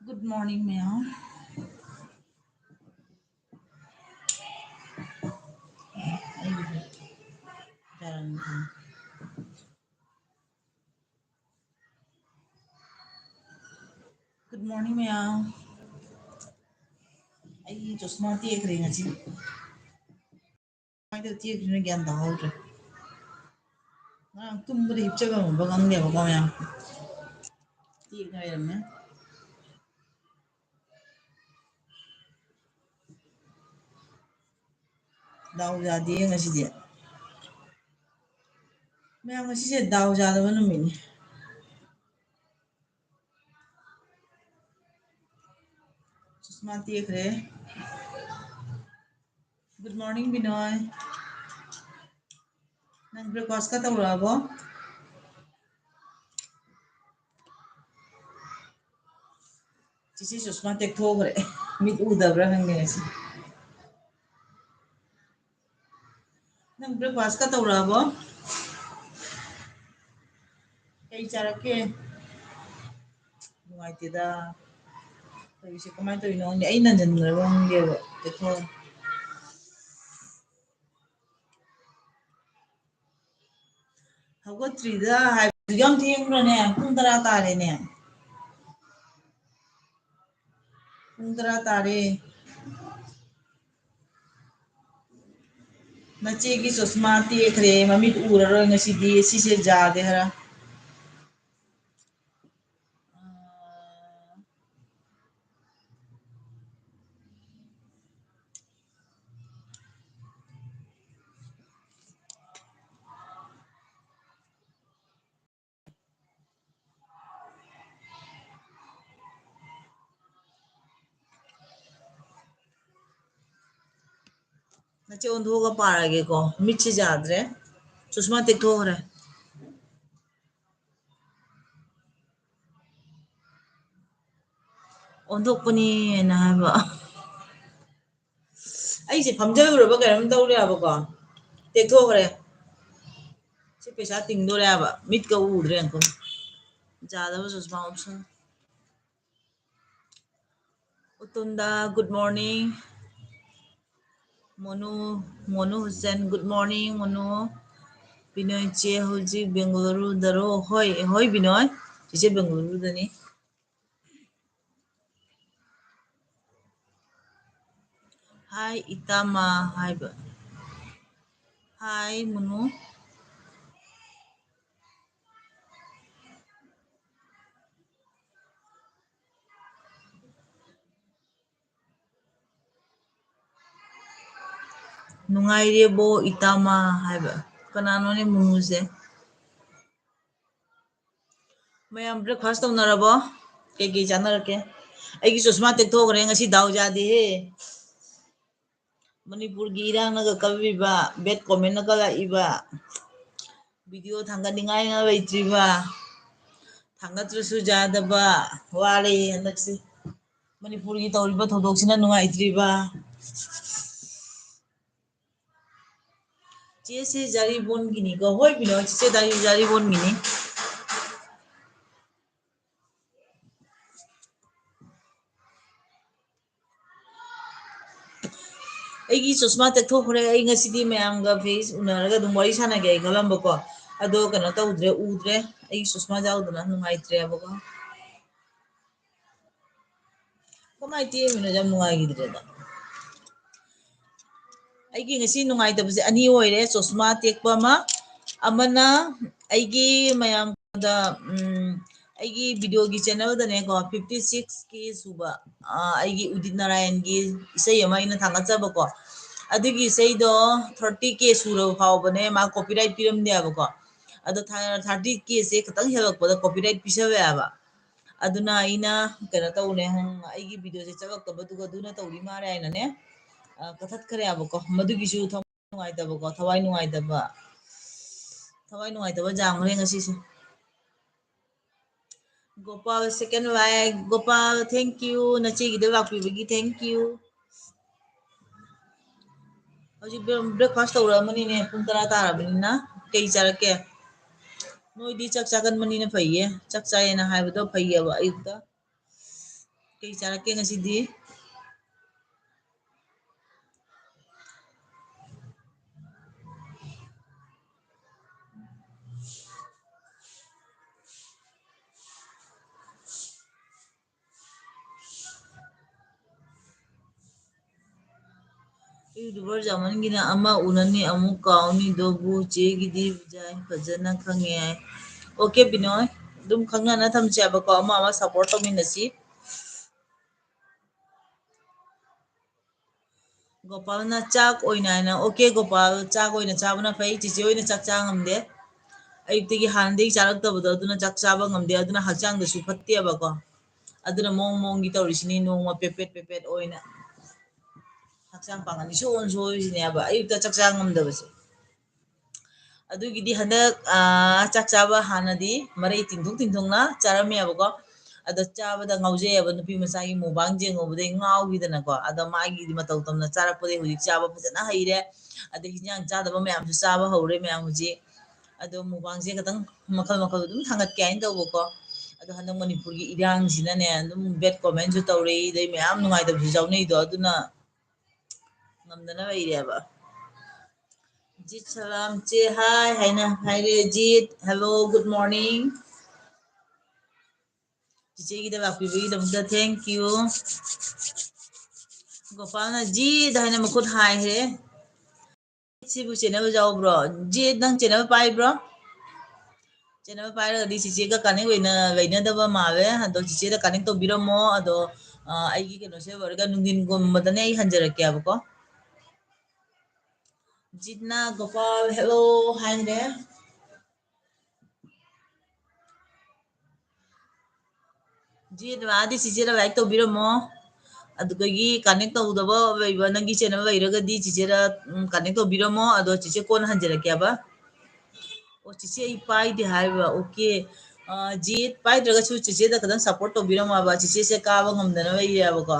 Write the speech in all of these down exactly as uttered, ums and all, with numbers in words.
Good morning, ꯃꯌꯥꯝ꯫ Good morning, ꯃꯌꯥꯝ꯫ ꯑꯩ ꯆꯣꯁꯃꯥ ꯇꯦꯛꯈ꯭ꯔꯦ ꯉꯁꯤ꯫ ꯀꯃꯥꯏꯅ ꯇꯧꯔ ꯇꯦꯛꯈ꯭ꯔꯤꯅꯣ ꯒ꯭ꯌꯥꯟ ꯇꯥꯍꯧꯗ꯭ꯔꯦ꯫ ꯉꯔꯥꯡ ꯇꯨꯝꯕꯗ ꯍꯤꯞꯆꯕ ꯉꯝꯕ ꯈꯪꯗꯦꯕꯀꯣ ꯃꯌꯥꯝ꯫ ꯇꯦꯛꯅ ꯂꯩꯔꯝꯃꯦ꯫ ꯗꯥꯎ ꯌꯥꯗꯦ ꯉꯁꯤꯗꯤ꯫ ꯃꯌꯥꯝ, ꯉꯁꯤꯁꯦ ꯗꯥꯎ ꯌꯥꯗꯕ ꯅꯨꯃꯤꯠꯅꯤ꯫ ꯆꯣꯁꯃꯥ ꯇꯦꯛꯈ꯭ꯔꯦ꯫ Good morning, ꯕꯤꯅꯣꯏ꯫ ꯅꯪ breakfast ꯀ ꯇꯧꯔꯛꯑꯕꯣ? ꯆꯤꯆꯦ ꯆꯣꯁꯃꯥ ꯇꯦꯛꯊꯣꯛꯈ꯭ꯔꯦ꯫ ꯃꯤꯠ ꯎꯗꯕ꯭ꯔꯥ ꯈꯪꯗꯦ ꯉꯁꯤ꯫ ꯅꯪ breakfast ꯀ ꯇꯧꯔꯛꯑꯕꯣ? ꯀꯩ ꯆꯥꯔꯛꯀꯦ? ꯅꯨꯡꯉꯥꯏꯇꯦꯗ꯫ ꯇꯧꯔꯤꯁꯦ ꯀꯃꯥꯏꯅ ꯇꯧꯔꯤꯅꯣ ꯈꯪꯗꯦ꯫ ꯑꯩ ꯅꯟꯖꯟꯈ꯭ꯔꯕ ꯈꯪꯗꯦꯕ꯫ ꯇꯦꯛꯊꯣꯛꯈ꯭ꯔꯦ꯫ ꯍꯧꯒꯠꯇ꯭ꯔꯤꯗ ꯍꯥꯏꯕꯗꯨ ꯌꯥꯝ ꯊꯦꯡꯕ꯭ꯔꯅꯦ? ꯄꯨꯡ ꯇꯔꯥ ꯇꯥꯔꯦꯅꯦ꯫ ꯄꯨꯡ ꯇꯔꯥ ꯇꯥꯔꯦ꯫ ꯅꯆꯦꯒꯤ ꯆꯣꯁꯃꯥ ꯇꯦꯛꯈ꯭ꯔꯦ, ꯃꯃꯤꯠ ꯎꯔꯔꯣꯏ ꯉꯁꯤꯗꯤ꯫ ꯁꯤꯁꯦ ꯌꯥꯗꯦ ꯈꯔ꯫ ꯅꯆꯦ ꯑꯣꯟꯊꯣꯛꯑꯒ ꯄꯥꯔꯒꯦꯀꯣ꯫ ꯃꯤꯠꯁꯤ ꯌꯥꯗ꯭ꯔꯦ꯫ ꯆꯨꯁꯃꯥ ꯇꯦꯛꯊꯣꯛꯈ꯭ꯔꯦ꯫ ꯑꯣꯟꯊꯣꯛꯄꯅꯦꯅ ꯍꯥꯏꯕ꯫ ꯑꯩꯁꯦ ꯐꯝꯖꯜꯂꯨꯔꯕ ꯀꯩꯅꯣꯝ ꯇꯧꯔꯦꯕꯀꯣ꯫ ꯇꯦꯛꯊꯣꯛꯈ꯭ꯔꯦ꯫ ꯁꯤ ꯄꯩꯁꯥ ꯇꯤꯡꯗꯣꯔꯦ ꯍꯥꯏꯕ꯫ ꯃꯤꯠꯀ ꯎꯗ꯭ꯔꯦ ꯑꯃꯨꯛ꯫ ꯌꯥꯗꯕ ꯆꯨꯁꯃꯥ ꯑꯣꯟꯊꯣꯛ-꯫ ꯃꯨꯇꯨꯟꯗ, good morning꯫ ꯃꯣꯅꯨ, ꯃꯣꯅꯨ Hussain, good morning, ꯃꯣꯅꯨ꯫ ꯕꯤꯅꯣꯏ ꯆꯦ, ꯍꯧꯖꯤꯛ ꯕꯦꯡꯒꯂꯨꯔꯨꯗꯔꯣ? ꯍꯣꯏ, ꯍꯣꯏ, ꯕꯤꯅꯣꯏ꯫ ꯆꯤꯆꯦ ꯕꯦꯡꯒꯂꯨꯔꯨꯗꯅꯤ꯫ Hi, ꯏꯇꯥꯃ ꯍꯥꯏꯕ꯫ Hi, ꯃꯨꯅꯨ꯫ ꯅꯨꯡꯉꯥꯏꯔꯤꯕꯣ, ꯏꯇꯥꯃ ꯍꯥꯏꯕ꯫ ꯀꯅꯥꯅꯣꯅꯦ ꯃꯨꯅꯨꯁꯦ? ꯃꯌꯥꯝ breakfast ꯇꯧꯅꯔꯕꯣ? ꯀꯩꯀꯩ ꯆꯥꯅꯔꯛꯀꯦ? ꯑꯩꯒꯤ ꯆꯣꯁꯃꯥ ꯇꯦꯛꯊꯣꯛꯈ꯭ꯔꯦ ꯉꯁꯤ, ꯗꯥꯎ ꯌꯥꯗꯦꯍꯦ꯫ ꯃꯅꯤꯄꯨꯔꯒꯤ ꯏꯔꯥꯡꯅꯒ ꯀꯜꯂꯤꯕ, bad commentꯅꯒ ꯂꯥꯛꯏꯕ, video ꯊꯥꯡꯒꯠꯅꯤꯡꯉꯥꯏꯅ ꯂꯩꯇ꯭ꯔꯤꯕ, ꯊꯥꯡꯒꯠꯇ꯭ꯔꯁꯨ ꯌꯥꯗꯕ, ꯋꯥꯔꯦ ꯍꯟꯗꯛꯁꯦ꯫ ꯃꯅꯤꯄꯨꯔꯒꯤ ꯇꯧꯔꯤꯕ ꯊꯧꯗꯣꯛꯁꯤꯅ ꯅꯨꯡꯉꯥꯏꯇ꯭ꯔꯤꯕ꯫ ꯆꯦꯁꯦ ꯖꯥꯔꯤꯕꯣꯟꯒꯤꯅꯤꯀꯣ? ꯍꯣꯏ ꯕꯤꯅꯣ, ꯆꯦꯆꯦ ꯖꯥꯔꯤ-, ꯖꯥꯔꯤꯕꯣꯟꯒꯤꯅꯤ꯫ ꯑꯩꯒꯤ ꯆꯣꯁꯃꯥ ꯇꯦꯛꯊꯣꯛꯈ꯭ꯔꯦ꯫ ꯑꯩ ꯉꯁꯤꯗꯤ ꯃꯌꯥꯝꯒ face ꯎꯅꯔꯒ ꯑꯗꯨꯝ ꯋꯥꯔꯤ ꯁꯥꯟꯅꯒꯦ ꯑꯩ ꯈꯜꯂꯝꯕꯀꯣ, ꯑꯗꯣ ꯀꯩꯅꯣ ꯇꯧꯗ꯭ꯔꯦ, ꯎꯗ꯭ꯔꯦ꯫ ꯑꯩꯒꯤ ꯆꯣꯁꯃꯥ ꯌꯥꯎꯗꯅ ꯅꯨꯡꯉꯥꯏꯇ꯭ꯔꯦꯕꯀꯣ꯫ ꯀꯃꯥꯏꯅ ꯇꯦꯛꯏꯃꯤꯅꯣ? ꯌꯥꯝ ꯅꯨꯡꯉꯥꯏꯈꯤꯗ꯭ꯔꯦꯗ꯫ ꯑꯩꯒꯤ ꯉꯁꯤ ꯅꯨꯡꯉꯥꯏꯇꯕꯁꯦ ꯑꯅꯤ ꯑꯣꯏꯔꯦ, ꯆꯣꯁꯃꯥ ꯇꯦꯛꯄ ꯑꯃ, ꯑꯃꯅ ꯑꯩꯒꯤ ꯃꯌꯥꯝꯗ, ꯎꯝ, ꯑꯩꯒꯤ videoꯒꯤ channelꯗꯅꯦꯀꯣ, fifty six K ꯁꯨꯕ, ꯑ, ꯑꯩꯒꯤ ꯎꯗꯤꯠ ꯅꯥꯔꯥꯌꯟꯒꯤ ꯏꯁꯩ ꯑꯃ ꯑꯩꯅ ꯊꯥꯒꯠꯆꯕꯀꯣ, ꯑꯗꯨꯒꯤ ꯏꯁꯩꯗꯣ thirty K ꯁꯨꯔꯕ ꯐꯥꯎꯕꯅꯦ ꯃꯥ copyright ꯄꯤꯔꯝꯗꯦꯕꯀꯣ꯫ ꯑꯗꯣ thirty Kꯁꯦ ꯈꯤꯇꯪ ꯍꯦꯜꯂꯛꯄꯗ copyright ꯄꯤꯁꯜꯂꯛꯑꯦꯕ꯫ ꯑꯗꯨꯅ ꯑꯩꯅ ꯀꯩꯅꯣ ꯇꯧꯅꯦ, ꯑꯩꯒꯤ videoꯁꯦ ꯆꯠꯂꯛꯇꯕꯗꯨꯒ ꯑꯗꯨꯅ ꯇꯧꯔꯤ ꯃꯥꯜꯂꯦ ꯍꯥꯏꯅꯅꯦ, ꯑ, ꯀꯛꯊꯠꯈ꯭ꯔꯦꯕꯀꯣ꯫ ꯃꯗꯨꯒꯤꯁꯨ ꯊꯋꯥꯏ ꯅꯨꯡꯉꯥꯏꯇꯕꯀꯣ, ꯊꯋꯥꯏ ꯅꯨꯡꯉꯥꯏꯇꯕ, ꯊꯋꯥꯏ ꯅꯨꯡꯉꯥꯏꯇꯕ ꯌꯥꯝꯈ꯭ꯔꯦ ꯉꯁꯤꯁꯦ꯫ Gopal second like, Gopal, thank you, ꯅꯆꯦꯒꯤꯗ ꯂꯥꯛꯄꯤꯕꯒꯤ thank you꯫ ꯍꯧꯖꯤꯛ ꯕ꯭ꯔꯦ-, breakfast ꯇꯧꯔꯛꯑꯃꯅꯤꯅꯦ, ꯄꯨꯡ ꯇꯔꯥ ꯇꯥꯔꯕꯅꯤꯅ꯫ ꯀꯩ ꯆꯥꯔꯛꯀꯦ? ꯅꯣꯏꯗꯤ ꯆꯥꯛ ꯆꯥꯒꯟꯕꯅꯤꯅ ꯐꯩꯌꯦ, ꯆꯥꯛ ꯆꯥꯏꯌꯦꯅ ꯍꯥꯏꯕꯗꯣ ꯐꯩꯌꯦꯕ ꯑꯌꯨꯛꯇ꯫ ꯀꯩ ꯆꯥꯔꯛꯀꯦ ꯉꯁꯤꯗꯤ? YouTuber ꯖꯥꯃꯟꯒꯤꯅ ꯑꯃ ꯎꯅꯅꯤ ꯑꯃꯨꯛ ꯀꯥꯎꯅꯤ, ꯑꯗꯨꯕꯨ ꯆꯦꯒꯤꯗꯤ ꯌꯥꯏ, ꯐꯖꯅ ꯈꯪꯉꯦ ꯍꯥꯏ꯫ OK ꯕꯤꯅꯣꯏ, ꯑꯗꯨꯝ ꯈꯪꯅꯅ ꯊꯝꯁꯦ ꯍꯥꯏꯕꯀꯣ, ꯑꯃ ꯑꯃ support ꯇꯧꯃꯤꯟꯅꯁꯤ꯫ ꯒꯣꯄꯥꯜꯅ ꯆꯥꯛ ꯑꯣꯏꯅ ꯍꯥꯏꯅ, OK ꯒꯣꯄꯥꯜ, ꯆꯥꯛ ꯑꯣꯏꯅ ꯆꯥꯕꯅ ꯐꯩ, ꯆꯤꯆꯦ ꯑꯣꯏꯅ ꯆꯥꯛ ꯆꯥ ꯉꯝꯗꯦ꯫ ꯑꯌꯨꯛꯇꯒꯤ ꯍꯥꯟꯅꯗꯒꯤ ꯆꯥꯔꯛꯇꯕꯗꯣ, ꯑꯗꯨꯅ ꯆꯥꯛ ꯆꯥꯕ ꯉꯝꯗꯦ, ꯑꯗꯨꯅ ꯍꯛꯆꯥꯡꯗꯁꯨ ꯐꯠꯇꯦꯕꯀꯣ꯫ ꯑꯗꯨꯅ ꯃꯑꯣꯡ ꯃꯑꯣꯡꯒꯤ ꯇꯧꯔꯤꯁꯤꯅꯤ, ꯅꯣꯡꯃ ꯄꯦꯄꯦꯠ ꯄꯦꯄꯦꯠ ꯑꯣꯏꯅ ꯍꯛꯆꯥꯡ ꯄꯥꯡꯒꯜ ꯏꯁꯣꯟ ꯁꯣꯏꯔꯤꯁꯤꯅꯦꯕ, ꯑꯌꯨꯛꯇ ꯆꯥꯛ ꯆꯥ ꯉꯝꯗꯕꯁꯦ꯫ ꯑꯗꯨꯒꯤꯗꯤ ꯍꯟꯗꯛ, ꯑꯥ, ꯆꯥꯛ ꯆꯥꯕ ꯍꯥꯟꯅꯗꯤ ꯃꯔꯩ ꯇꯤꯡꯊꯣꯛ ꯇꯤꯡꯊꯣꯛꯅ ꯆꯥꯔꯝꯃꯦꯕꯀꯣ꯫ ꯑꯗꯣ ꯆꯥꯕꯗ ꯉꯥꯎꯖꯩꯑꯕ ꯅꯨꯄꯤ ꯃꯆꯥꯒꯤ mukbang ꯌꯦꯡꯉꯨꯕꯗꯩ ꯉꯥꯎꯈꯤꯗꯅꯀꯣ꯫ ꯑꯗꯣ ꯃꯥꯒꯤꯗꯤ ꯃꯇꯧ ꯇꯝꯅ ꯆꯥꯔꯛꯄꯗꯩ ꯍꯧꯖꯤꯛ ꯆꯥꯕ ꯐꯖꯅ ꯍꯩꯔꯦ꯫ ꯑꯗꯩ ꯍꯤꯟꯖꯥꯡ ꯆꯥꯗꯕ ꯃꯌꯥꯝꯁꯨ ꯆꯥꯕ ꯍꯧꯔꯦ ꯃꯌꯥꯝ ꯍꯧꯖꯤꯛ꯫ ꯑꯗꯣ mukbangꯁꯦ ꯈꯤꯇꯪ ꯃꯈꯜ ꯃꯈꯜ ꯑꯗꯨꯝ ꯊꯥꯡꯒꯠꯀꯦ ꯍꯥꯏꯅ ꯇꯧꯕꯀꯣ꯫ ꯑꯗꯣ ꯍꯟꯗꯛ ꯃꯅꯤꯄꯨꯔꯒꯤ ꯏꯔꯥꯡꯁꯤꯅꯅꯦ ꯑꯗꯨꯝ bad commentꯁꯨ ꯇꯧꯔꯛꯏ, ꯑꯗꯩ ꯃꯌꯥꯝ ꯅꯨꯡꯉꯥꯏꯇꯕꯁꯨ ꯌꯥꯎꯅꯩꯗꯣ, ꯑꯗꯨꯅ ꯉꯝꯗꯅ ꯂꯩꯔꯦꯕ꯫ ꯖꯤꯠ ꯁꯂꯥꯝ ꯆꯦ, hi ꯍꯥꯏꯅ ꯍꯥꯏꯔꯦ꯫ ꯖꯤꯠ, hello, good morning꯫ ꯆꯤꯆꯦꯒꯤꯗ ꯂꯥꯛꯄꯤꯕꯒꯤꯗꯃꯛꯇ thank you꯫ ꯒꯣꯄꯥꯜꯅ ꯖꯤꯠ ꯍꯥꯏꯅ ꯃꯈꯨꯠ ꯍꯥꯏꯈ꯭ꯔꯦ꯫ ꯁꯤꯕꯨ ꯆꯦꯟꯅꯕ ꯌꯥꯎꯕ꯭ꯔꯣ? ꯖꯤꯠ, ꯅꯪ ꯆꯦꯟꯅꯕ ꯄꯥꯏꯕ꯭ꯔꯣ? ꯆꯦꯟꯅꯕ ꯄꯥꯏꯔꯒꯗꯤ ꯆꯤꯆꯦꯒ connect ꯑꯣꯏꯅ ꯂꯩꯅꯗꯕ ꯃꯥꯜꯂꯦ꯫ ꯑꯗꯣ ꯆꯤꯆꯦꯗ connect ꯇꯧꯕꯤꯔꯝꯃꯣ꯫ ꯑꯗꯣ, ꯑ, ꯑꯩꯒꯤ ꯀꯩꯅꯣꯁꯦ ꯂꯣꯏꯔꯒ ꯅꯨꯡꯊꯤꯟꯒꯨꯝꯕꯗꯅꯦ ꯑꯩ ꯍꯟꯖꯔꯛꯀꯦꯕꯀꯣ꯫ ꯖꯤꯠꯅ ꯒꯣꯄꯥꯜ hello ꯍꯥꯏꯈ꯭ꯔꯦ꯫ ꯖꯤꯠ ꯂꯥꯛꯑꯗꯤ ꯆꯤꯆꯦꯗ like ꯇꯧꯕꯤꯔꯝꯃꯣ꯫ ꯑꯗꯨꯗꯒꯤ connect ꯇꯧꯗꯕ ꯂꯩꯕ, ꯅꯪꯒꯤ channel ꯂꯩꯔꯒꯗꯤ ꯆꯤꯆꯦꯗ, ꯎꯝ, connect ꯇꯧꯕꯤꯔꯝꯃꯣ꯫ ꯑꯗꯣ ꯆꯤꯆꯦ ꯀꯣꯟꯅ ꯍꯟꯖꯔꯛꯀꯦꯕ꯫ ꯑꯣ, ꯆꯤꯆꯦ ꯑꯩ ꯄꯥꯏꯗꯦ ꯍꯥꯏꯕ꯫ OK꯫ ꯑ, ꯖꯤꯠ ꯄꯥꯏꯗ꯭ꯔꯒꯁꯨ ꯆꯤꯆꯦꯗ ꯈꯤꯇꯪ support ꯇꯧꯕꯤꯔꯝꯃꯣꯕ꯫ ꯆꯤꯆꯦꯁꯦ ꯀꯥꯕ ꯉꯝꯗꯅ ꯂꯩꯔꯦꯕꯀꯣ꯫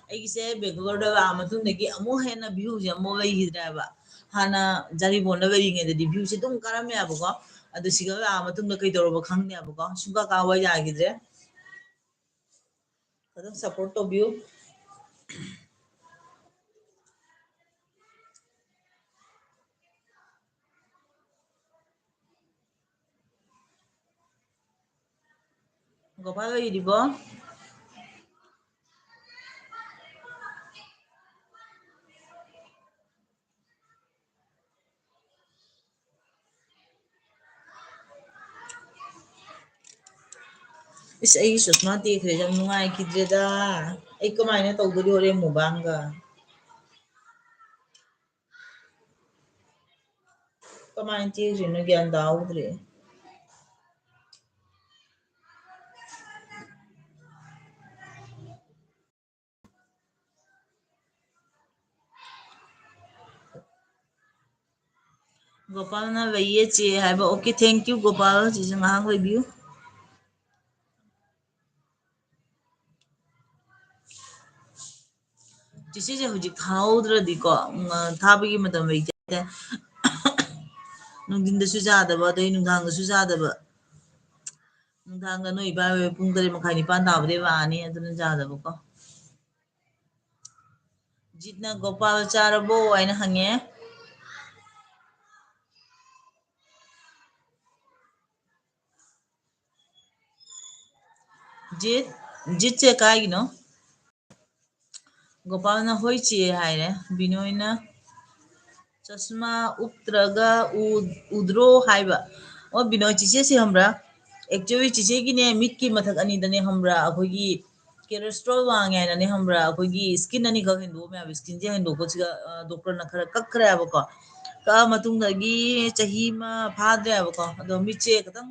ꯑꯩꯒꯤꯁꯦ Bangalore ꯗ ꯂꯥꯛꯑ ꯃꯇꯨꯡꯗꯒꯤ ꯑꯃꯨꯛ ꯍꯦꯟꯅ view ꯁꯦ ꯑꯃꯨꯛ ꯂꯩꯈꯤꯗ꯭ꯔꯦꯕ꯫ ꯍꯥꯟꯅ ꯖꯥꯔꯤꯕꯣꯟꯗ ꯂꯩꯔꯤꯉꯩꯗꯗꯤ view ꯁꯦ ꯑꯗꯨꯝ ꯀꯥꯔꯝꯃꯦꯕꯀꯣ꯫ ꯑꯗꯨ ꯁꯤꯗ ꯂꯥꯛꯑ ꯃꯇꯨꯡꯗ ꯀꯩꯗꯧꯔꯕ ꯈꯪꯗꯦꯕꯀꯣ꯫ ꯁꯨꯡꯀꯥ ꯀꯥꯕ ꯌꯥꯈꯤꯗ꯭ꯔꯦ꯫ ꯑꯗꯨꯝ support ꯇꯧꯕꯤꯌꯨ꯫ ꯒꯣꯄꯥꯜ ꯂꯩꯔꯤꯕꯣ? ꯏꯁ, ꯑꯩꯒꯤ ꯆꯁꯃꯥ ꯇꯦꯛꯈ꯭ꯔꯦ, ꯌꯥꯝ ꯅꯨꯡꯉꯥꯏꯈꯤꯗ꯭ꯔꯦꯗ꯫ ꯑꯩ ꯀꯃꯥꯏꯅ ꯇꯧꯗꯣꯔꯤ ꯍꯣꯔꯦꯟ ꯃꯨꯛꯕꯥꯡꯒ? ꯀꯃꯥꯏꯅ ꯇꯦꯛꯈ꯭ꯔꯤꯅꯣ ꯒ꯭ꯌꯥꯟ ꯇꯥꯍꯧꯗ꯭ꯔꯦ꯫ ꯒꯣꯄꯥꯜꯅ ꯂꯩꯌꯦ ꯆꯦ ꯍꯥꯏꯕ꯫ Okay, thank you Gopal. ꯆꯦꯁꯦ ꯉꯥꯏꯍꯥꯛ ꯂꯩꯕꯤꯌꯨ꯫ ꯆꯦꯆꯦꯁꯦ ꯍꯧꯖꯤꯛ ꯊꯥꯍꯧꯗ꯭ꯔꯗꯤꯀꯣ, ꯎꯝ, ꯊꯥꯕꯒꯤ ꯃꯇꯝ ꯂꯩꯇꯦ꯫ ꯅꯨꯡꯊꯤꯟꯗꯁꯨ ꯆꯥꯗꯕ, ꯑꯗꯩ ꯅꯨꯡꯗꯥꯡꯗꯁꯨ ꯆꯥꯗꯕ꯫ ꯅꯨꯡꯗꯥꯡꯗ ꯅꯣꯏ ꯏꯕꯥꯏ ꯍꯣꯏ ꯄꯨꯡ ꯇꯔꯦꯠ ꯃꯈꯥꯏ ꯅꯤꯄꯥꯟ ꯇꯥꯕꯗꯩ ꯂꯥꯛꯑꯅꯤ, ꯑꯗꯨꯅ ꯆꯥꯗꯕꯀꯣ꯫ ꯖꯤꯠꯅ "ꯒꯣꯄꯥꯜ ꯆꯥꯔꯕꯣ?" ꯍꯥꯏꯅ ꯍꯪꯉꯦ꯫ ꯖꯤꯠ, ꯖꯤꯠꯁꯦ ꯀꯥꯏꯒꯤꯅꯣ? ꯒꯣꯄꯥꯜꯅ "ꯍꯣꯏ ꯆꯦ" ꯍꯥꯏꯔꯦ꯫ ꯕꯤꯅꯣꯏꯅ "ꯆꯁꯃꯥ ꯎꯞꯇ꯭ꯔꯒ ꯎ-, ꯎꯗ꯭ꯔꯣ?" ꯍꯥꯏꯕ꯫ ꯑꯣ, ꯕꯤꯅꯣꯏ, ꯆꯤꯆꯦꯁꯤ ꯈꯪꯕ꯭ꯔꯥ? Actually, ꯆꯤꯆꯦꯒꯤꯅꯦ, ꯃꯤꯠꯀꯤ ꯃꯊꯛ ꯑꯅꯤꯗꯅꯦ, ꯈꯪꯕ꯭ꯔꯥ, ꯑꯩꯈꯣꯏꯒꯤ cholesterol ꯋꯥꯡꯉꯦ ꯍꯥꯏꯅꯅꯦ, ꯈꯪꯕ꯭ꯔꯥ, ꯑꯩꯈꯣꯏꯒꯤ skin ꯑꯅꯤꯈꯛ ꯍꯦꯟꯗꯣꯛꯑꯝꯃꯦ ꯍꯥꯏꯕ꯫ Skinꯁꯦ ꯍꯦꯟꯗꯣꯛꯄꯁꯤꯒ, ꯑ, doctorꯅ ꯈꯔ ꯀꯛꯈ꯭ꯔꯦꯕꯀꯣ꯫ ꯀꯛꯑ ꯃꯇꯨꯡꯗꯒꯤ ꯆꯍꯤ ꯑꯃ ꯐꯥꯗ꯭ꯔꯦꯕꯀꯣ꯫ ꯑꯗꯣ ꯃꯤꯠꯁꯦ ꯈꯤꯇꯪ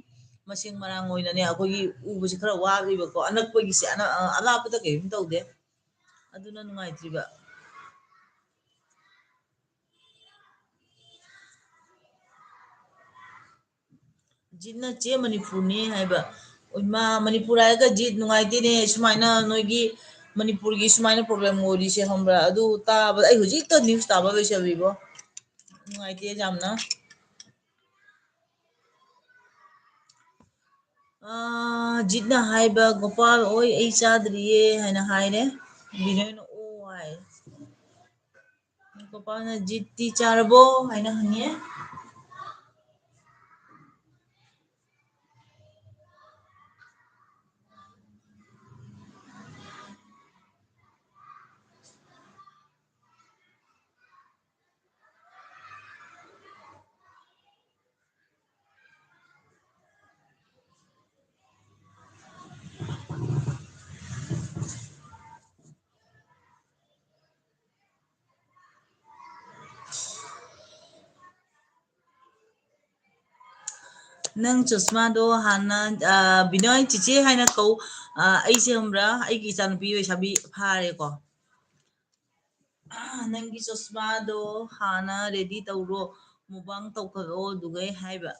ꯃꯁꯦꯡ ꯃꯔꯥꯡ ꯑꯣꯏꯅꯅꯦ, ꯑꯩꯈꯣꯏꯒꯤ ꯎꯕꯁꯦ ꯈꯔ ꯋꯥꯈꯤꯕꯀꯣ꯫ ꯑꯅꯛꯄꯒꯤꯁꯦ, ꯑꯅ-, ꯑ, ꯑꯂꯥꯞꯄꯗ ꯀꯔꯤꯝ ꯇꯧꯗꯦ꯫ ꯑꯗꯨꯅ ꯅꯨꯡꯉꯥꯏꯇ꯭ꯔꯤꯕ꯫ ꯖꯤꯠꯅ "ꯆꯦ, ꯃꯅꯤꯄꯨꯔꯅꯦ" ꯍꯥꯏꯕ꯫ ꯏꯃꯥ, ꯃꯅꯤꯄꯨꯔ ꯍꯥꯏꯔꯒ ꯖꯤꯠ ꯅꯨꯡꯉꯥꯏꯇꯦꯅꯦ, ꯁꯨꯃꯥꯏꯅ ꯅꯣꯏꯒꯤ ꯃꯅꯤꯄꯨꯔꯒꯤ ꯁꯨꯃꯥꯏꯅ problem ꯑꯣꯏꯔꯤꯁꯦ, ꯈꯪꯕ꯭ꯔꯥ? ꯑꯗꯨ ꯇꯥꯕ, ꯑꯩ ꯍꯧꯖꯤꯛꯇ news ꯇꯥꯕ ꯂꯣꯏꯁꯜꯂꯤꯕꯣ꯫ ꯅꯨꯡꯉꯥꯏꯇꯦ ꯌꯥꯝꯅ꯫ ꯑꯥ, ꯑꯖꯤꯠꯅ ꯍꯥꯏꯕ, "ꯒꯣꯄꯥꯜ, ꯑꯣꯏ, ꯑꯩ ꯆꯥꯗ꯭ꯔꯤꯌꯦ" ꯍꯥꯏꯅ ꯍꯥꯏꯔꯦ꯫ ꯕꯤꯅꯣꯏꯅ "ꯑꯣ" ꯍꯥꯏ꯫ ꯒꯣꯄꯥꯜꯅ, "ꯖꯤꯠꯇꯤ ꯆꯥꯔꯕꯣ?" ꯍꯥꯏꯅ ꯍꯪꯉꯦ꯫ ꯅꯪ ꯆꯨꯁꯃꯥꯗꯣ ꯍꯥꯟꯅ, ꯑ, ꯕꯤꯅꯣꯏ ꯆꯤꯆꯦ ꯍꯥꯏꯅ ꯀꯧ꯫ ꯑ, ꯑꯩꯁꯦ ꯈꯪꯕ꯭ꯔꯥ, ꯑꯩꯒꯤ ꯏꯆꯥꯅꯨꯄꯤ ꯂꯩꯁꯥꯕꯤ ꯐꯥꯔꯦꯀꯣ꯫ "ꯅꯪꯒꯤ ꯆꯨꯁꯃꯥꯗꯣ ꯍꯥꯟꯅ ꯔꯦꯗꯤ ꯇꯧꯔꯣ, ꯃꯨꯛꯕꯥꯡ ꯇꯧꯈꯠꯂꯛꯑꯣ", ꯑꯗꯨꯒꯩ ꯍꯥꯏꯕ꯫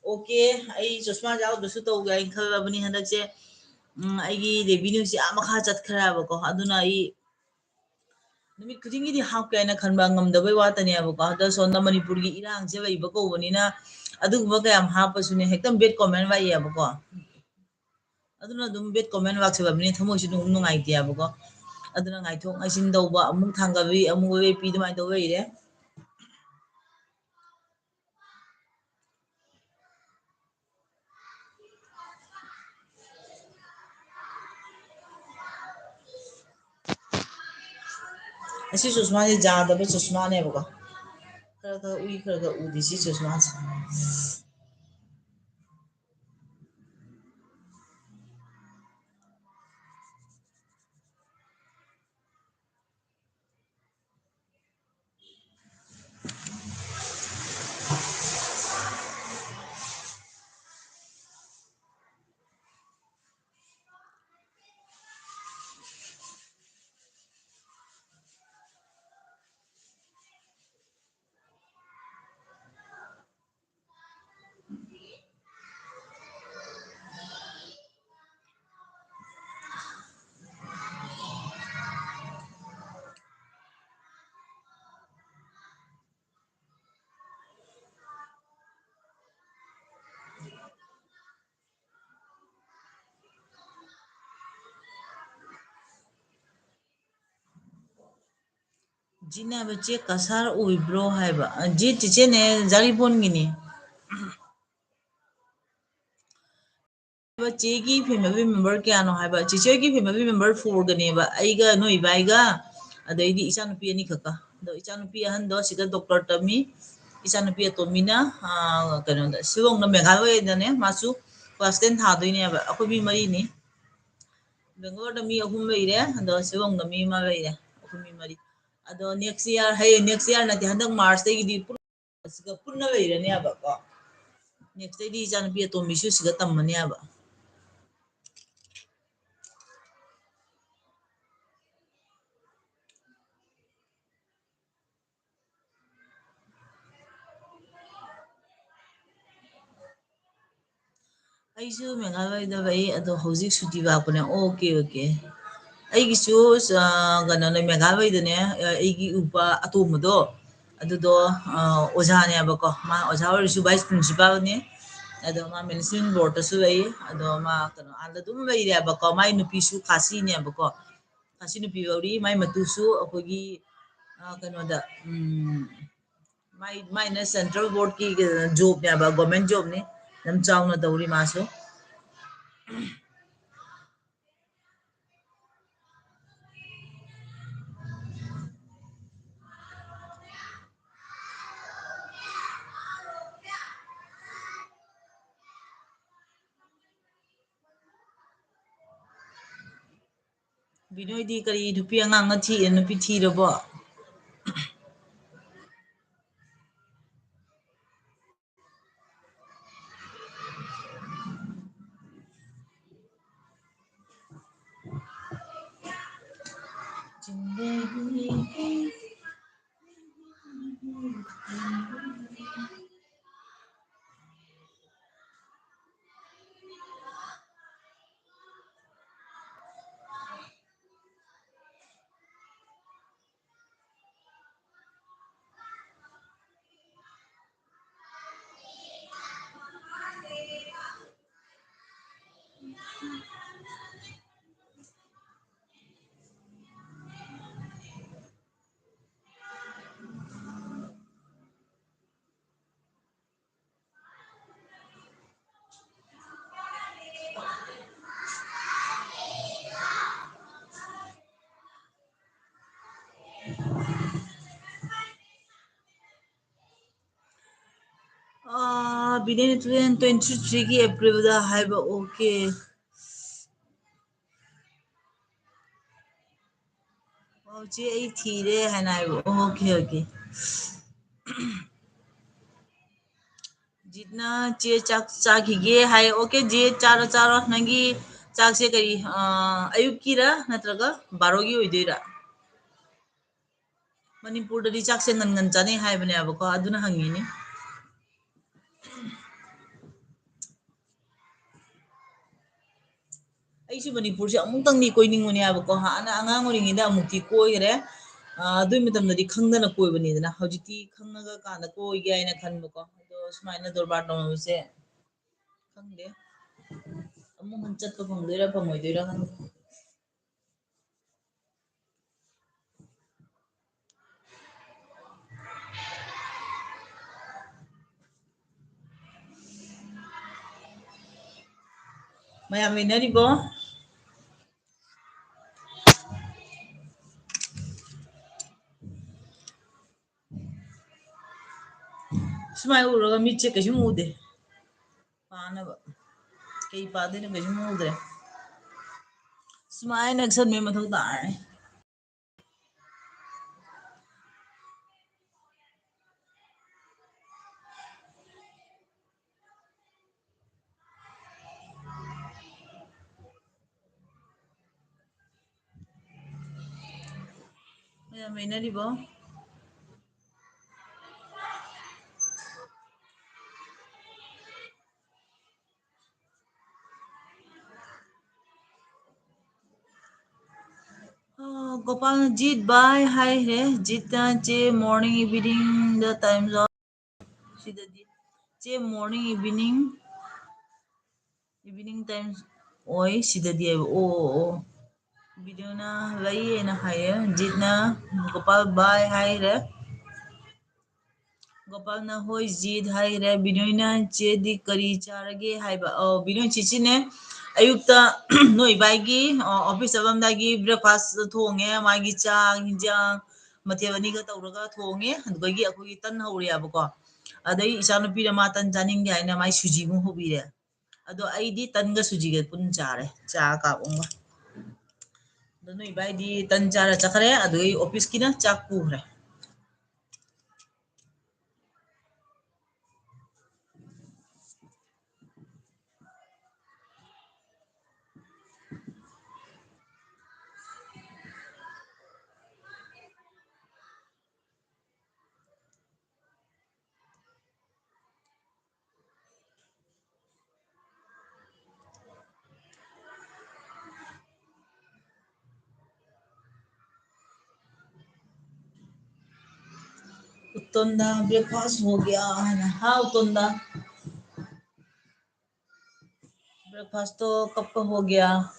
ꯑꯣꯀꯦ, ꯑꯩ ꯆꯨꯁꯃꯥ ꯌꯥꯎꯗ꯭ꯔꯁꯨ ꯇꯧꯒꯦ ꯍꯥꯏꯅ ꯈꯜꯂꯕꯅꯤ ꯍꯟꯗꯛꯁꯦ꯫ ꯎꯝ, ꯑꯩꯒꯤ ꯔꯦꯚꯤꯅ꯭ꯌꯨꯁꯦ ꯑꯥ ꯃꯈꯥ ꯆꯠꯈ꯭ꯔꯦꯕꯀꯣ, ꯑꯗꯨꯅ ꯑꯩ ꯅꯨꯃꯤꯠ ꯈꯨꯗꯤꯡꯒꯤꯗꯤ ꯍꯥꯞꯀꯦ ꯍꯥꯏꯅ ꯈꯟꯕ ꯉꯝꯗꯕꯩ ꯋꯥꯇꯅꯦꯕꯀꯣ꯫ ꯍꯟꯗꯛ ꯁꯣꯝꯗ ꯃꯅꯤꯄꯨꯔꯒꯤ ꯏꯔꯥꯡꯁꯦ ꯂꯩꯕ ꯀꯧꯕꯅꯤꯅ ꯑꯗꯨꯒꯨꯝꯕ ꯀꯌꯥꯝ ꯍꯥꯞꯄꯁꯨꯅꯦ, ꯍꯦꯛꯇ bad comment ꯂꯥꯛꯑꯦꯕꯀꯣ꯫ ꯑꯗꯨꯅ ꯑꯗꯨꯝ bad comment ꯂꯥꯛꯁꯜꯂꯕꯅꯤꯅ ꯊꯃꯣꯏꯁꯨ ꯑꯗꯨꯝ ꯅꯨꯡꯉꯥꯏꯇꯦꯕꯀꯣ꯫ ꯑꯗꯨꯅ ꯉꯥꯏꯊꯣꯛ ꯉꯥꯏꯁꯤꯟ ꯇꯧꯕ, ꯑꯃꯨꯛ ꯊꯥꯡꯒꯠꯄꯤ, ꯑꯃꯨꯛ ꯑꯋꯦꯠꯄꯤ ꯑꯗꯨꯃꯥꯏꯅ ꯇꯧ ꯂꯩꯔꯦ꯫ ꯑꯁꯤ ꯆꯨꯁꯃꯥꯁꯦ ꯌꯥꯗꯕ ꯆꯨꯁꯃꯥꯅꯦꯕꯀꯣ꯫ ꯈꯔ ꯈꯔ ꯎꯏ, ꯈꯔ ꯈꯔ ꯎꯗꯦ ꯁꯤ ꯆꯨꯁꯃꯥꯁꯦ꯫ ꯁꯤꯅꯦ ꯍꯥꯏꯕ, ꯆꯦ ꯀꯁꯥꯔ ꯑꯣꯏꯕ꯭ꯔꯣ ꯍꯥꯏꯕ? ꯑ, ꯆꯦ, ꯆꯤꯆꯦꯅꯦ, ꯖꯥꯔꯤꯕꯣꯟꯒꯤꯅꯤ꯫ ꯆꯦꯒꯤ ꯐꯦꯃꯤꯂꯤ ꯃꯦꯝꯕꯔ ꯀꯌꯥꯅꯣ ꯍꯥꯏꯕ? ꯆꯤꯆꯦꯒꯤ ꯐꯦꯃꯤꯂꯤ ꯃꯦꯝꯕꯔ ꯐꯣꯔꯒꯅꯦꯕ, ꯑꯩꯒ, ꯅꯣꯏ ꯏꯕꯥꯏꯒ, ꯑꯗꯩꯗꯤ ꯏꯆꯥꯅꯨꯄꯤ ꯑꯅꯤꯈꯛꯀ꯫ ꯑꯗꯣ ꯏꯆꯥꯅꯨꯄꯤ ꯑꯍꯟꯗꯣ ꯁꯤꯗ ꯗꯣꯛꯇꯔ ꯇꯝꯃꯤ, ꯏꯆꯥꯅꯨꯄꯤ ꯑꯇꯣꯝꯕꯤꯅ, ꯑ, ꯀꯩꯅꯣꯗ, ꯁꯤꯂꯣꯡꯗ, ꯃꯦꯘꯥꯂꯌꯗꯅꯦ, ꯃꯥꯁꯨ ꯀ꯭ꯂꯥꯁ ꯇꯦꯟ ꯊꯥꯗꯣꯏꯅꯦꯕ꯫ ꯑꯩꯈꯣꯏ ꯃꯤ ꯃꯔꯤꯅꯤ꯫ ꯕꯦꯡꯒꯂꯣꯔꯗ ꯃꯤ ꯑꯍꯨꯝ ꯂꯩꯔꯦ, ꯑꯗꯣ ꯁꯤꯂꯣꯡꯗ ꯃꯤ ꯑꯃ ꯂꯩꯔꯦ, ꯑꯩꯈꯣꯏ ꯃꯤ ꯃꯔꯤ꯫ ꯑꯗꯣ ꯅꯦꯛꯁ ꯏꯌꯥꯔ, ꯍꯌꯦꯡ, ꯅꯦꯛꯁ ꯏꯌꯥꯔ ꯅꯠꯇꯦ, ꯍꯟꯗꯛ ꯃꯥꯔꯁꯇꯒꯤꯗꯤ ꯄꯨꯟꯅ ꯁꯤꯒ ꯄꯨꯟꯅ ꯂꯩꯔꯅꯦꯕꯀꯣ꯫ ꯅꯦꯛꯁꯇꯩꯗꯤ ꯏꯆꯥꯅꯨꯄꯤ ꯑꯇꯣꯝꯕꯤꯁꯨ ꯁꯤꯒ ꯇꯝꯃꯅꯦꯕ꯫ ꯑꯩꯁꯨ ꯃꯦꯘꯥꯂꯌꯗ ꯂꯩ, ꯑꯗꯣ ꯍꯧꯖꯤꯛ ꯁꯨꯇꯤ ꯂꯥꯛꯄꯅꯦ꯫ Okay, okay. ꯑꯩꯒꯤꯁꯨ, ꯑ, ꯀꯩꯅꯣꯅꯦ, ꯃꯦꯘꯥꯂꯌꯗꯅꯦ, ꯑ, ꯑꯩꯒꯤ ꯏꯎꯄꯥ ꯑꯇꯣꯝꯕꯗꯣ, ꯑꯗꯨꯗꯣ, ꯑ, ꯑꯣꯖꯥꯅꯦꯕꯀꯣ꯫ ꯃꯥ ꯑꯣꯖꯥ ꯑꯣꯏꯔꯁꯨ ꯚꯥꯏꯁ ꯄ꯭ꯔꯤꯟꯁꯤꯄꯥꯜꯅꯦ꯫ ꯑꯗꯣ ꯃꯥ ꯃꯦꯅꯦꯖꯃꯦꯟ ꯕꯣꯔꯗꯇꯁꯨ ꯂꯩ꯫ ꯑꯗꯣ ꯃꯥ ꯀꯩꯅꯣ, ꯑꯥꯗ ꯑꯗꯨꯝ ꯂꯩꯔꯦꯕꯀꯣ꯫ ꯃꯥꯏ ꯅꯨꯄꯤꯁꯨ ꯈꯥꯁꯤꯅꯦꯕꯀꯣ꯫ ꯈꯥꯁꯤ ꯅꯨꯄꯤ ꯂꯧꯔꯤ꯫ ꯃꯥꯏ ꯃꯇꯨꯁꯨ ꯑꯩꯈꯣꯏꯒꯤ, ꯑ, ꯀꯩꯅꯣꯗ, ꯎꯝ, ꯃꯥꯏ, ꯃꯥꯏꯅ ꯁꯦꯟꯇ꯭ꯔꯦꯜ ꯕꯣꯔꯗꯀꯤ ꯖꯣꯕꯅꯦꯕ, ꯒꯣꯔꯃꯦꯟ ꯖꯣꯕꯅꯤ꯫ ꯌꯥꯝ ꯆꯥꯎꯅ ꯇꯧꯔꯤ ꯃꯥꯁꯨ꯫ ꯕꯤꯅꯣꯏꯗꯤ ꯀꯔꯤ ꯅꯨꯄꯤ ꯑꯉꯥꯡꯅ ꯊꯤ-, ꯅꯨꯄꯤ ꯊꯤꯔꯕꯣ? ꯑꯥ, ꯕꯤꯅꯦꯅ two thousand twenty-three ꯒꯤ April ꯗ ꯍꯥꯏꯕ, okay꯫ ꯑꯣ, ꯆꯦ, ꯑꯩ ꯊꯤꯔꯦ ꯍꯥꯏꯅ ꯍꯥꯏꯕ, okay, okay꯫ ꯖꯤꯠꯅ ꯆꯦ ꯆꯥꯛ ꯆꯥꯈꯤꯒꯦ ꯍꯥꯏ, okay, ꯖꯤꯠ, ꯆꯥꯔꯣ, ꯆꯥꯔꯣ, ꯅꯪꯒꯤ ꯆꯥꯛꯁꯦ ꯀꯔꯤ, ꯑꯥ, ꯑꯌꯨꯛꯀꯤꯔ ꯅꯠꯇ꯭ꯔꯒ ꯕꯥꯔꯣꯒꯤ ꯑꯣꯏꯗꯣꯏꯔꯥ? ꯃꯅꯤꯄꯨꯔꯗꯗꯤ ꯆꯥꯛꯁꯦ ꯉꯟ ꯉꯟ ꯆꯥꯅꯩ ꯍꯥꯏꯕꯅꯦꯕꯀꯣ, ꯑꯗꯨꯅ ꯍꯪꯉꯤꯅꯦ꯫ ꯑꯩꯁꯨ ꯃꯅꯤꯄꯨꯔꯁꯦ ꯑꯃꯨꯛꯇꯪꯗꯤ ꯀꯣꯏꯅꯤꯡꯕꯅꯦꯕꯀꯣ, ꯍꯥꯟꯅ ꯑꯉꯥꯡ ꯑꯣꯏꯔꯤꯉꯩꯗ ꯑꯃꯨꯛꯇꯤ ꯀꯣꯏꯈ꯭ꯔꯦ꯫ ꯑꯥ, ꯑꯗꯨꯏ ꯃꯇꯝꯗꯗꯤ ꯈꯪꯗꯅ ꯀꯣꯏꯕꯅꯤꯗꯅ, ꯍꯧꯖꯤꯛꯇꯤ ꯈꯪꯉꯒ ꯀꯥꯟꯗ ꯀꯣꯏꯒꯦ ꯍꯥꯏꯅ ꯈꯟꯕꯀꯣ꯫ ꯑꯗꯣ ꯁꯨꯃꯥꯏꯅ ꯗꯣꯔꯕꯥꯔ ꯇꯧꯅꯕꯁꯦ ꯈꯪꯗꯦ, ꯑꯃꯨꯛ ꯍꯟꯅ ꯆꯠꯄ ꯐꯪꯗꯣꯏꯔꯥ ꯐꯪꯉꯣꯏꯗꯣꯏꯔꯥ ꯈꯪꯗꯦ꯫ ꯃꯌꯥꯝ ꯂꯩꯅꯔꯤꯕꯣ? ꯁꯨꯃꯥꯏꯅ ꯎꯔꯒ ꯃꯤꯠꯁꯦ ꯀꯩꯁꯨꯝ ꯎꯗꯦ꯫ ꯄꯥꯅꯕ ꯀꯩ ꯄꯥꯗꯣꯏꯅꯣ? ꯀꯩꯁꯨꯝ ꯎꯗ꯭ꯔꯦ꯫ ꯁꯨꯃꯥꯏꯅ ꯅꯛꯁꯟꯕꯩ ꯃꯊꯧ ꯇꯥꯔꯦ꯫ ꯃꯌꯥꯝ ꯂꯩꯅꯔꯤꯕꯣ? ꯑ, ꯒꯣꯄꯥꯜꯅ ꯖꯤꯠ ꯕꯥꯏ ꯍꯥꯏꯈ꯭ꯔꯦ꯫ ꯖꯤꯠꯅ ꯆꯦ morning evening ꯗ time zone꯫ ꯁꯤꯗꯗꯤ ꯆꯦ morning evening, evening time ꯑꯣꯏ ꯁꯤꯗꯗꯤ ꯍꯥꯏꯕ꯫ ꯑꯣ, ꯑꯣ, ꯑꯣ꯫ ꯕꯤꯗꯨꯅ ꯂꯩꯌꯦꯅ ꯍꯥꯏꯌꯦ꯫ ꯖꯤꯠꯅ ꯒꯣꯄꯥꯜ ꯕꯥꯏ ꯍꯥꯏꯈ꯭ꯔꯦ꯫ ꯒꯣꯄꯥꯜꯅ ꯍꯣꯏ ꯖꯤꯠ ꯍꯥꯏꯈ꯭ꯔꯦ꯫ ꯕꯤꯅꯣꯏꯅ ꯆꯦꯗꯤ ꯀꯔꯤ ꯆꯥꯔꯒꯦ ꯍꯥꯏꯕ꯫ ꯑꯧ, ꯕꯤꯅꯣꯏ ꯆꯤꯆꯤꯅꯦ꯫ ꯑꯌꯨꯛꯇ ꯅꯣꯏ ꯏꯕꯥꯏꯒꯤ, ꯑ, office ꯆꯠꯂꯝꯗꯥꯏꯒꯤ breakfast ꯊꯣꯡꯉꯦ꯫ ꯃꯥꯒꯤ ꯆꯥꯛ, ꯍꯤꯟꯖꯥꯡ, ꯃꯊꯦꯜ ꯑꯅꯤꯒ ꯇꯧꯔꯒ ꯊꯣꯡꯉꯦ꯫ ꯑꯗꯨꯗꯒꯤ ꯑꯩꯈꯣꯏꯒꯤ ꯇꯟ ꯍꯧꯔꯤꯑꯕꯀꯣ꯫ ꯑꯗꯩ ꯏꯆꯥꯅꯨꯄꯤꯅ ꯃꯥ ꯇꯟ ꯆꯥꯅꯤꯡꯗꯦ ꯍꯥꯏꯅ ꯃꯥꯏ ꯁꯨꯖꯤꯃꯨꯛ ꯍꯧꯕꯤꯔꯦ꯫ ꯑꯗꯣ ꯑꯩꯗꯤ ꯇꯟꯒ ꯁꯨꯖꯤꯒ ꯄꯨꯟ ꯆꯥꯔꯦ, ꯆꯥ ꯀꯥꯞ ꯑꯃꯒ꯫ ꯑꯗꯣ ꯅꯣꯏ ꯏꯕꯥꯏꯗꯤ ꯇꯟ ꯆꯥꯔ ꯆꯠꯈ꯭ꯔꯦ, ꯑꯗꯨꯒꯤ ꯑꯣꯐꯤꯁꯀꯤꯅ ꯆꯥꯛ ꯄꯨꯈ꯭ꯔꯦ꯫ उत्तम दा, ब्रेकफास्ट हो गया है ना? हाँ उत्तम दा, ब्रेकफास्ट तो कब का हो गया।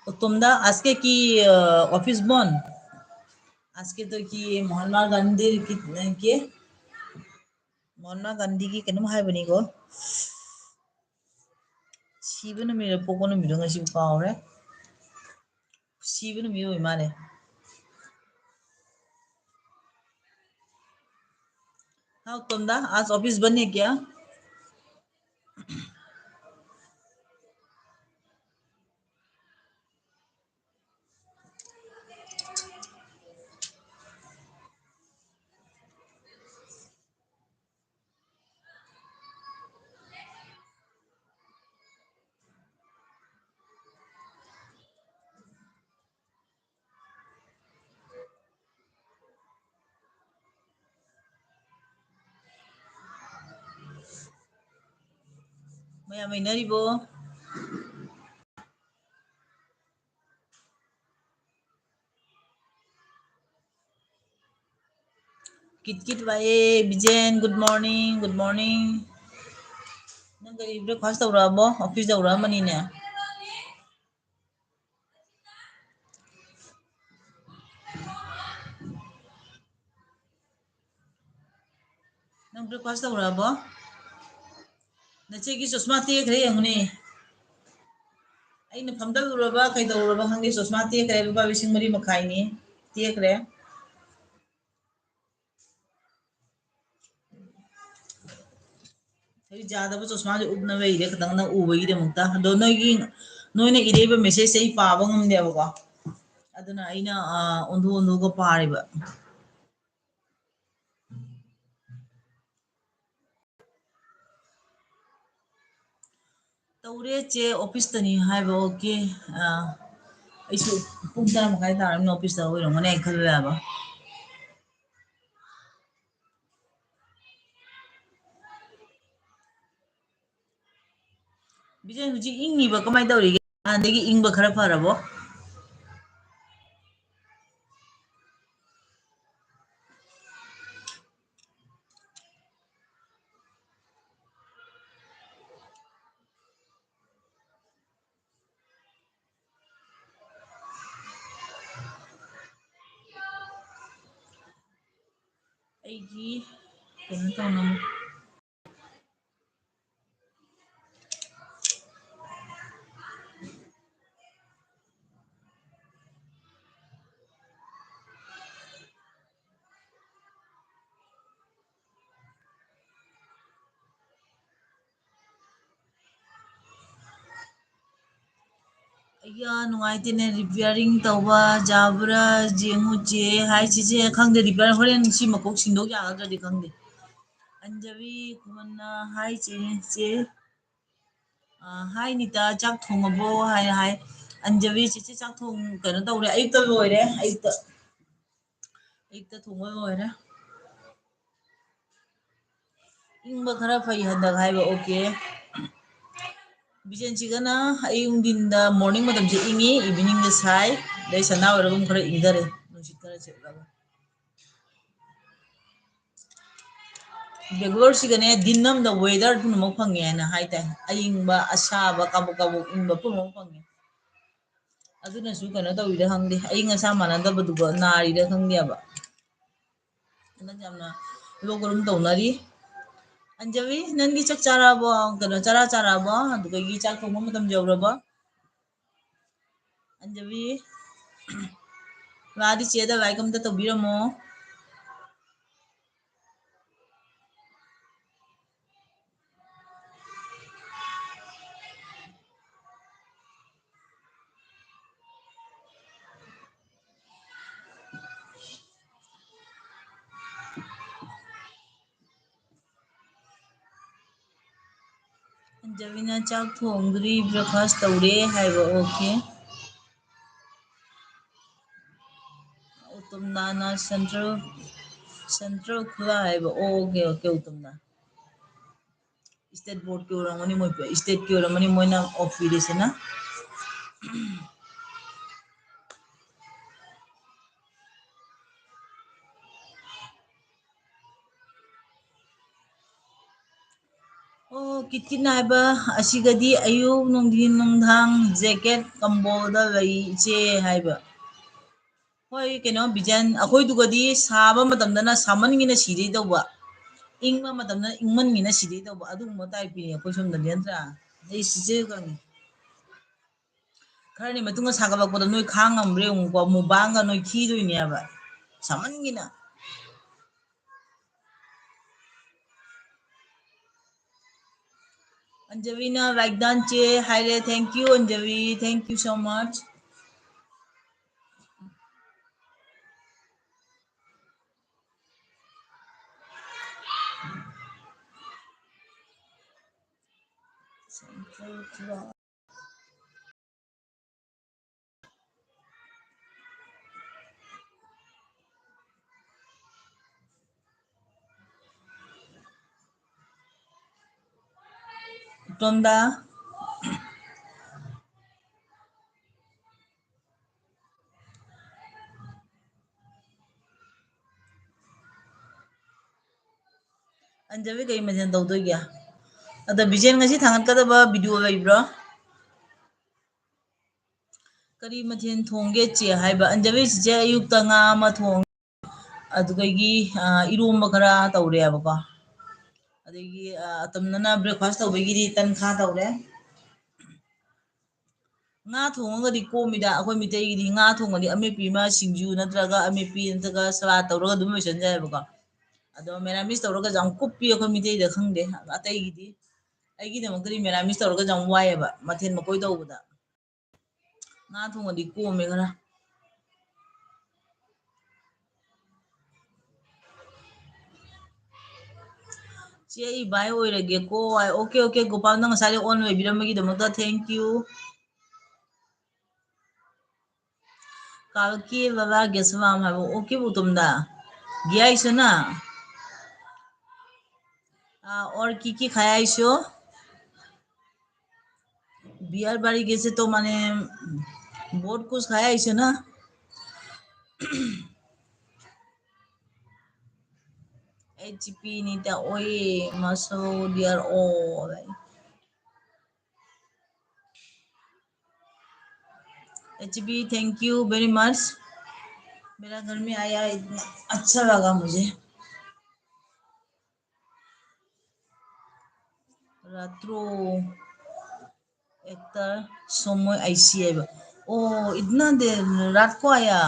उत्तम दा, आज के की, अ, ऑफिस बंद? आज के तो की महात्मा गांधी की, के महात्मा गांधी की ꯀꯩꯅꯣꯝ ꯍꯥꯏꯕꯅꯤꯀꯣ꯫ ꯁꯤꯕ ꯅꯨꯃꯤꯠꯔ ꯄꯣꯛꯄ ꯅꯨꯃꯤꯠꯔ ꯉꯁꯤꯕꯨ ꯀꯥꯎꯔꯦ꯫ ꯁꯤꯕ ꯅꯨꯃꯤꯠ ꯑꯣꯏ ꯃꯥꯜꯂꯦ꯫ हाँ उत्तम दा, आज ऑफिस बंद है क्या? ꯃꯌꯥꯝ ꯏꯟꯅꯔꯤꯕꯣ? ꯀꯤꯠ ꯀꯤꯠ ꯋꯥꯏꯌꯦ, ꯕꯤꯖꯦꯟ, good morning, good morning. ꯅꯪ ꯀꯔꯤ breakfast ꯇꯧꯔꯛꯑꯕꯣ? ꯑꯣꯐꯤꯁ ꯌꯧꯔꯛꯑꯃꯅꯤꯅꯦ꯫ ꯅꯪ breakfast ꯇꯧꯔꯛꯑꯕꯣ? ꯅꯆꯦꯒꯤ ꯆꯁꯃꯥ ꯇꯦꯛꯈ꯭ꯔꯦ ꯌꯦꯡꯉꯨꯅꯦ꯫ ꯑꯩꯅ ꯐꯝꯗꯠꯂꯨꯔꯕ ꯀꯩꯗꯧꯔꯨꯔꯕ ꯈꯪꯗꯦ, ꯆꯣꯁꯃꯥ ꯇꯦꯛꯈ꯭ꯔꯦ꯫ ꯂꯨꯄꯥ ꯂꯤꯁꯤꯡ ꯃꯔꯤ ꯃꯈꯥꯏꯅꯤ, ꯇꯦꯛꯈ꯭ꯔꯦ꯫ ꯑꯩ ꯌꯥꯗꯕ ꯆꯣꯁꯃꯥꯁꯦ ꯎꯞꯅꯕ ꯏꯔꯦ, ꯈꯤꯇꯪ ꯅꯪ ꯎꯕꯒꯤꯗꯃꯛꯇ꯫ ꯑꯗꯣ ꯅꯣꯏꯒꯤ, ꯅꯣꯏꯅ ꯏꯔꯛꯏꯕ message ꯁꯦ ꯑꯩ ꯄꯥꯕ ꯉꯝꯗꯦꯕꯀꯣ, ꯑꯗꯨꯅ ꯑꯩꯅ, ꯑ, ꯑꯣꯟꯊꯣꯛ ꯑꯣꯟꯊꯣꯛꯑꯒ ꯄꯥꯔꯤꯕ꯫ ꯇꯧꯔꯦ ꯆꯦ, office ꯇꯅꯤ ꯍꯥꯏꯕ꯫ Okay꯫ ꯑ, ꯑꯩꯁꯨ ꯄꯨꯡ ꯇꯔꯥ ꯃꯈꯥꯏ ꯇꯥꯔꯕꯅꯤꯅ office ꯇ ꯑꯣꯏꯔꯝꯒꯅꯤ ꯍꯥꯏꯅ ꯈꯜꯂꯨꯔꯦꯕ꯫ ꯕꯤꯖꯦꯟ, ꯍꯧꯖꯤꯛ ꯏꯪꯉꯤꯕ ꯀꯃꯥꯏꯅ ꯇꯧꯔꯤꯒꯦ? ꯍꯥꯟꯅꯗꯒꯤ ꯏꯪꯕ ꯈꯔ ꯐꯔꯕꯣ? ꯑꯩꯒꯤ ꯀꯩꯅꯣ ꯇꯧꯅꯕ꯫ ꯑꯩꯌꯥ, ꯅꯨꯡꯉꯥꯏꯇꯦꯅꯦ, repairing ꯇꯧꯕ ꯌꯥꯕ꯭ꯔꯥ ꯌꯦꯡꯉꯨ ꯆꯦ꯫ ꯍꯥꯏ ꯆꯦꯆꯦ, ꯈꯪꯗꯦ, repair ꯍꯣꯔꯦꯟ ꯁꯤ ꯃꯀꯣꯛ ꯁꯤꯟꯗꯣꯛ ꯌꯥꯒꯗ꯭ꯔꯗꯤ ꯈꯪꯗꯦ꯫ ꯑꯟꯖꯂꯤ ꯈꯨꯃꯟꯅ, ꯍꯥꯏ ꯆꯦ, ꯆꯦ꯫ ꯑ, ꯍꯥꯏ ꯅꯤꯇꯥ, ꯆꯥꯛ ꯊꯣꯡꯉꯕꯣ? ꯍꯥꯏ, ꯍꯥꯏ꯫ ꯑꯟꯖꯂꯤ, ꯆꯦꯆꯦ ꯆꯥꯛ ꯊꯣꯡ-, ꯀꯩꯅꯣ ꯇꯧꯔꯦ, ꯑꯌꯨꯛꯇ ꯂꯣꯏꯔꯦ, ꯑꯌꯨꯛꯇ, ꯑꯌꯨꯛꯇ ꯊꯣꯡꯕ ꯂꯣꯏꯔꯦ꯫ ꯏꯪꯕ ꯈꯔ ꯐꯩ ꯍꯟꯗꯛ ꯍꯥꯏꯕ꯫ Okay꯫ ꯕꯤꯖꯦꯟꯁꯤꯒꯅ ꯑꯌꯨꯛ ꯅꯨꯡꯊꯤꯟꯗ, morning ꯃꯇꯝꯁꯦ ꯏꯪꯉꯤ, evening ꯗ ꯁꯥꯏ, ꯑꯗꯩ ꯁꯟꯗꯥ ꯑꯣꯏꯔꯒ ꯑꯃꯨꯛ ꯈꯔ ꯏꯪꯊꯔꯦ, ꯅꯨꯡꯁꯤꯠ ꯈꯔ ꯁꯤꯠꯂꯒ꯫ ꯕꯦꯡꯒ꯭ꯂꯣꯔꯁꯤꯒꯅꯦ ꯗꯤꯟ ꯑꯃꯗ weather ꯄꯨꯝꯅꯃꯛ ꯐꯪꯉꯦ ꯍꯥꯏꯅ ꯍꯥꯏ ꯇꯥꯏ꯫ ꯑꯌꯤꯡꯕ, ꯑꯁꯥꯕ, ꯀꯥꯕꯣꯛ ꯀꯥꯕꯣꯛ ꯏꯪꯕ ꯄꯨꯝꯅꯃꯛ ꯐꯪꯉꯦ꯫ ꯑꯗꯨꯅꯁꯨ ꯀꯩꯅꯣ ꯇꯧꯔꯤꯔ ꯈꯪꯗꯦ, ꯑꯏꯪ ꯑꯁꯥ ꯃꯥꯟꯅꯗꯕꯗꯨꯒ ꯅꯥꯔꯤꯔ ꯈꯪꯗꯦꯕ꯫ ꯍꯟꯗꯛ ꯌꯥꯝꯅ ꯂꯣꯛ ꯀꯔꯨꯝ ꯇꯧꯅꯔꯤ꯫ ꯑꯟꯖꯂꯤ, ꯅꯪꯗꯤ ꯆꯥꯛ ꯆꯥꯔꯛꯑꯕꯣ? ꯀꯩꯅꯣ, ꯆꯔꯥ ꯆꯥꯔꯛꯑꯕꯣ? ꯑꯗꯨꯗꯒꯤ ꯆꯥꯛ ꯊꯣꯡꯕ ꯃꯇꯝ ꯌꯧꯔꯕꯣ? ꯑꯟꯖꯂꯤ, ꯂꯥꯛꯑꯗꯤ ꯆꯦꯗ like ꯑꯝꯇ ꯇꯧꯕꯤꯔꯝꯃꯣ꯫ ꯑꯟꯖꯂꯤꯅ ꯆꯥꯛ ꯊꯣꯡꯗ꯭ꯔꯤ, breakfast ꯇꯧꯔꯦ ꯍꯥꯏꯕ꯫ Okay꯫ ꯎꯇꯝꯅꯥꯅ central, central ꯈꯨꯂꯥ ꯍꯥꯏꯕ꯫ Okay, okay, ꯎꯇꯝꯅꯥ꯫ State board ꯀꯤ ꯑꯣꯏꯔꯝꯒꯅꯤ ꯃꯣꯏ, state ꯀꯤ ꯑꯣꯏꯔꯝꯒꯅꯤ ꯃꯣꯏꯅ off ꯄꯤꯔꯤꯁꯤꯅ꯫ ꯑꯣ, ꯀꯤꯠ ꯀꯤꯠ ꯅꯥꯏꯕ ꯑꯁꯤꯒꯗꯤ ꯑꯌꯨꯛ, ꯅꯨꯡꯊꯤꯟ, ꯅꯨꯡꯗꯥꯡ jacket ꯀꯝꯕꯣꯜꯗ ꯂꯩ ꯏꯆꯦ ꯍꯥꯏꯕ꯫ ꯍꯣꯏ, ꯀꯩꯅꯣ ꯕꯤꯖꯦꯟ, ꯑꯩꯈꯣꯏꯗꯨꯒꯗꯤ ꯁꯥꯕ ꯃꯇꯝꯗꯅ ꯁꯥꯃꯟꯒꯤꯅ ꯁꯤꯗꯣꯏ ꯇꯧꯕ, ꯏꯪꯕ ꯃꯇꯝꯗꯅ ꯏꯪꯃꯟꯒꯤꯅ ꯁꯤꯗꯣꯏ ꯇꯧꯕ, ꯑꯗꯨꯒꯨꯝꯕ type ꯀꯤꯅꯦ ꯑꯩꯈꯣꯏ ꯁꯣꯝꯗꯗꯤ, ꯅꯠꯇ꯭ꯔꯥ? ꯑꯩ ꯁꯤꯖꯦ ꯈꯪꯉꯦ꯫ ꯈꯔꯅꯤ ꯃꯇꯨꯡꯗ ꯁꯥꯒꯠꯂꯛꯄꯗ ꯅꯣꯏ ꯈꯥꯡ ꯉꯝꯕ꯭ꯔꯥ ꯌꯦꯡꯉꯨꯀꯣ, ꯃꯨꯕꯥꯡꯒ ꯅꯣꯏ ꯈꯤꯗꯣꯏꯅꯦꯕ ꯁꯥꯃꯟꯒꯤꯅ꯫ ꯑꯟꯖꯂꯤꯅ like done ꯆꯦ ꯍꯥꯏꯔꯦ꯫ Thank you, Anjali, thank you so much. ꯇꯣꯟꯗꯥ꯫ Anjali, ꯀꯩ ꯃꯊꯦꯜ ꯇꯧꯗꯣꯏꯒꯦ? ꯑꯗ ꯕꯤꯖꯦꯟ, ꯉꯁꯤ ꯊꯥꯡꯒꯠꯀꯗꯕ video ꯂꯩꯕ꯭ꯔꯣ? ꯀꯔꯤ ꯃꯊꯦꯜ ꯊꯣꯡꯒꯦ ꯆꯦ ꯍꯥꯏꯕ꯫ ꯑꯟꯖꯂꯤ, ꯆꯤꯆꯦ ꯑꯌꯨꯛꯇ ꯉꯥ ꯑꯃ ꯊꯣꯡꯉꯦ, ꯑꯗꯨꯗꯒꯤ, ꯑ, ꯏꯔꯣꯝꯕ ꯈꯔ ꯇꯧꯔꯦꯕꯀꯣ꯫ ꯑꯗꯒꯤ, ꯑ, ꯑꯇꯝꯅꯅ breakfast ꯇꯧꯕꯒꯤꯗꯤ ꯇꯟ ꯈꯥ ꯇꯧꯔꯦ꯫ ꯉꯥ ꯊꯣꯡꯉꯒꯗꯤ ꯀꯣꯝꯃꯤꯗ, ꯑꯩꯈꯣꯏ ꯃꯤꯇꯩꯒꯤꯗꯤ ꯉꯥ ꯊꯣꯡꯉꯗꯤ ꯑꯃꯦꯠꯄꯤ ꯑꯃ, ꯁꯤꯡꯖꯨ ꯅꯠꯇ꯭ꯔꯒ ꯑꯃꯦꯠꯄꯤ ꯅꯠꯇ꯭ꯔꯒ ꯁꯂꯥꯗ ꯇꯧꯔꯒ ꯑꯗꯨꯝ ꯂꯣꯏꯁꯤꯟ ꯌꯥꯏꯕꯀꯣ꯫ ꯑꯗꯣ ꯃꯦꯔꯥꯃꯤꯁ ꯇꯧꯔꯒꯁꯨ ꯌꯥꯝ ꯀꯨꯞꯄꯤ ꯑꯩꯈꯣꯏ ꯃꯤꯇꯩꯗ, ꯈꯪꯗꯦ ꯑꯇꯩꯒꯤꯗꯤ꯫ ꯑꯩꯒꯤꯗꯃꯛꯇꯗꯤ ꯃꯦꯔꯥꯃꯤꯁ ꯇꯧꯔꯒꯁꯨ ꯌꯥꯝ ꯋꯥꯏꯑꯦꯕ ꯃꯊꯦꯜ ꯃꯀꯣꯏ ꯇꯧꯕꯗ꯫ ꯉꯥ ꯊꯣꯡꯉꯗꯤ ꯀꯣꯝꯃꯦ ꯈꯔ꯫ ꯆꯦ, ꯑꯩ ꯚꯥꯏ ꯑꯣꯏꯔꯒꯦꯀꯣ꯫ ꯑꯣꯀꯦ, ꯑꯣꯀꯦ, ꯒꯣꯄꯥꯜ, ꯅꯪ ꯉꯁꯥꯏꯗꯩ ꯑꯣꯟ ꯑꯣꯏꯕꯤꯔꯝꯕꯒꯤꯗꯃꯛꯇ thank you꯫ काल के लला गेसलाम है वो, ओके, वो तुम दा गया इसे ना। आ, और की की खाया इसे? बियर बारी गेसे तो माने बहुत कुछ खाया इसे ना। एचपी नीता ओए मसो दियर ओ। HP, thank you very much। मेरा घर में आया, इतना अच्छा लगा मुझे। रात्रो एक्टर सोमोय आईसी है। ओ, इतना देर रात को आया।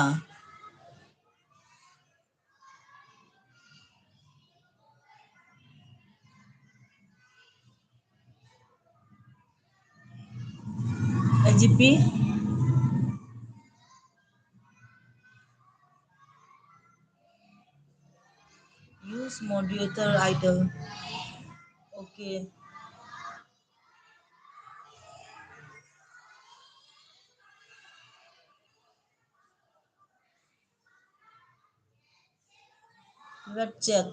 AGP. Use moderator idle। Okay. Web check।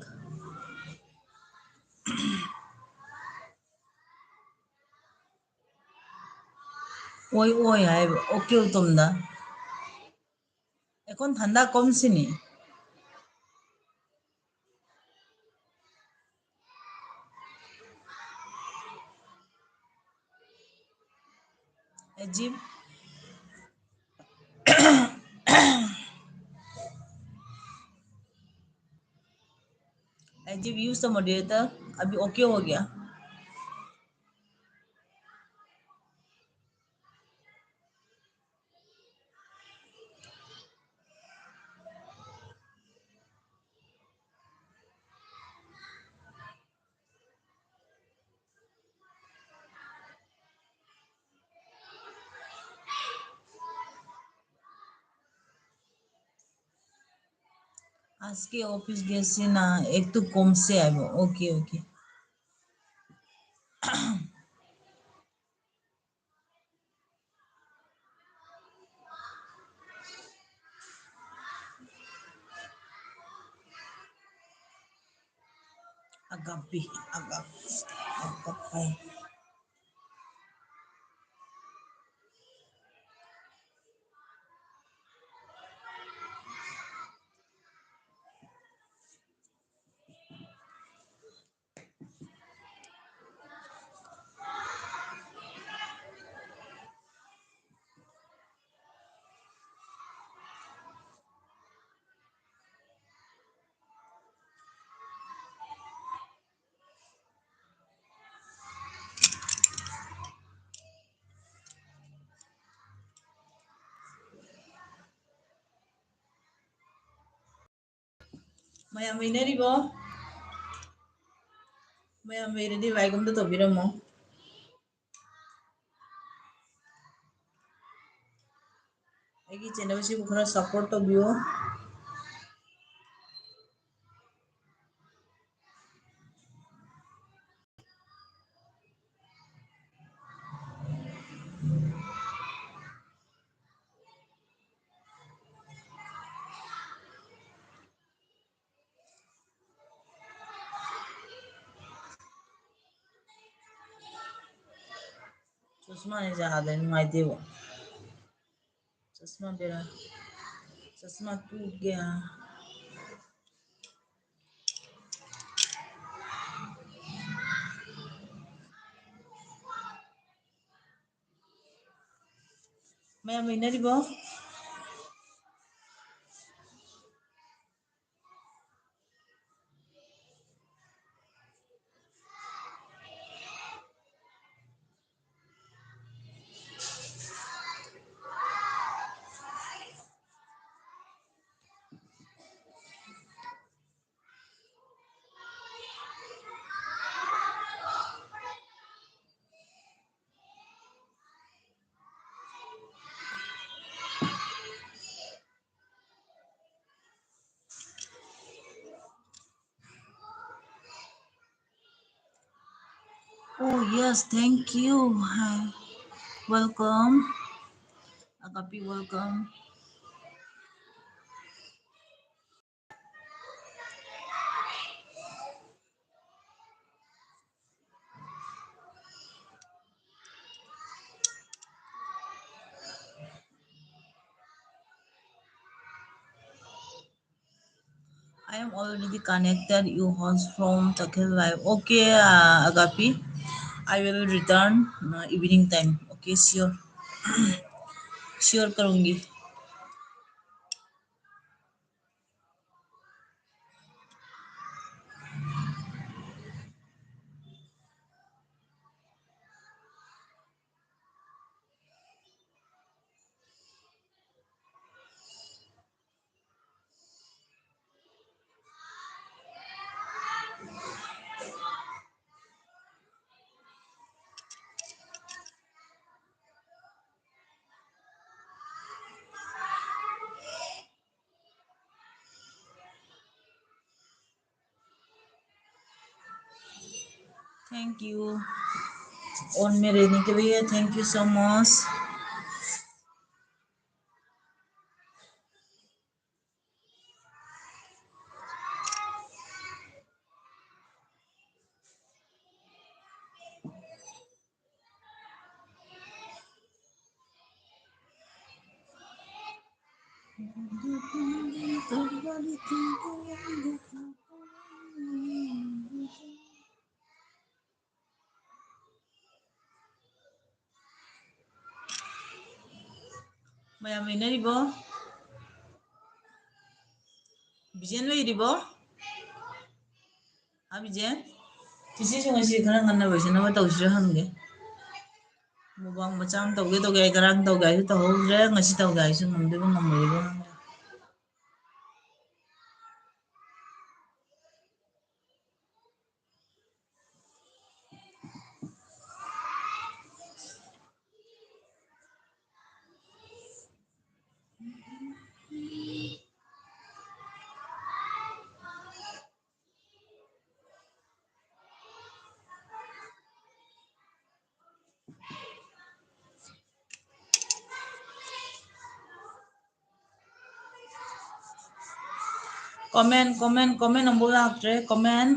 ओए ओए है, ओके तुम दा। এখন ঠান্ডা কমছেনি? अजीब। अजीब, use the moderator। अभी ओके हो गया। আজকে অফিস গেছি না, একটু কমছে আইব। ওকে, ওকে। Agape, agape, agape. ꯃꯌꯥꯝ ꯂꯩꯅꯔꯤꯕꯣ? ꯃꯌꯥꯝ ꯂꯩꯔꯗꯤ like ꯑꯝꯇ ꯇꯧꯕꯤꯔꯝꯃꯣ꯫ ꯑꯩꯒꯤ channel ꯁꯤꯕꯨ ꯈꯔ support ꯇꯧꯕꯤꯌꯣ꯫ ꯆꯁꯃꯥꯅꯤ ꯖꯥꯗ ꯅꯨꯡꯉꯥꯏꯇꯦꯕ꯫ ꯆꯁꯃꯥ ꯕꯦꯔꯥ, ꯆꯁꯃꯥ ꯇꯨꯒꯦ꯫ ꯃꯌꯥꯝ ꯂꯩꯅꯔꯤꯕꯣ? Oh, yes, thank you. Hi. Welcome. Agapi, welcome. I am already connected. You host from Takhil Live. Okay, uh, Agapi. I will return uh, evening time. Okay, sure. Sure करूँगी. Thank you. On में रहने के लिए thank you so much. ꯃꯌꯥꯝ ꯂꯩꯅꯔꯤꯕꯣ? ꯕꯤꯖꯦꯟ ꯂꯩꯔꯤꯕꯣ? ꯍꯥ, ꯕꯤꯖꯦꯟ? ꯆꯤꯆꯦꯁꯨ ꯉꯁꯤ ꯈꯔ ꯉꯟꯅ ꯂꯣꯏꯁꯤꯟꯅꯕ ꯇꯧꯁꯤꯔ ꯈꯪꯗꯦ꯫ ꯃꯨꯛꯕꯥꯡ ꯃꯆꯥ ꯑꯃ ꯇꯧꯒꯦ ꯇꯧꯒꯦ ꯍꯥꯏ, ꯉꯔꯥꯡ ꯇꯧꯒꯦ ꯍꯥꯏꯁꯨ ꯇꯧꯍꯧꯗ꯭ꯔꯦ, ꯉꯁꯤ ꯇꯧꯒꯦ ꯍꯥꯏꯁꯨ ꯉꯝꯗꯣꯏꯕ ꯉꯝꯃꯣꯏꯗꯣꯏꯕ ꯈꯪꯗ꯭ꯔꯦ꯫ Comment, comment, comment ꯑꯃꯨꯛ ꯂꯥꯛꯇ꯭ꯔꯦ, comment.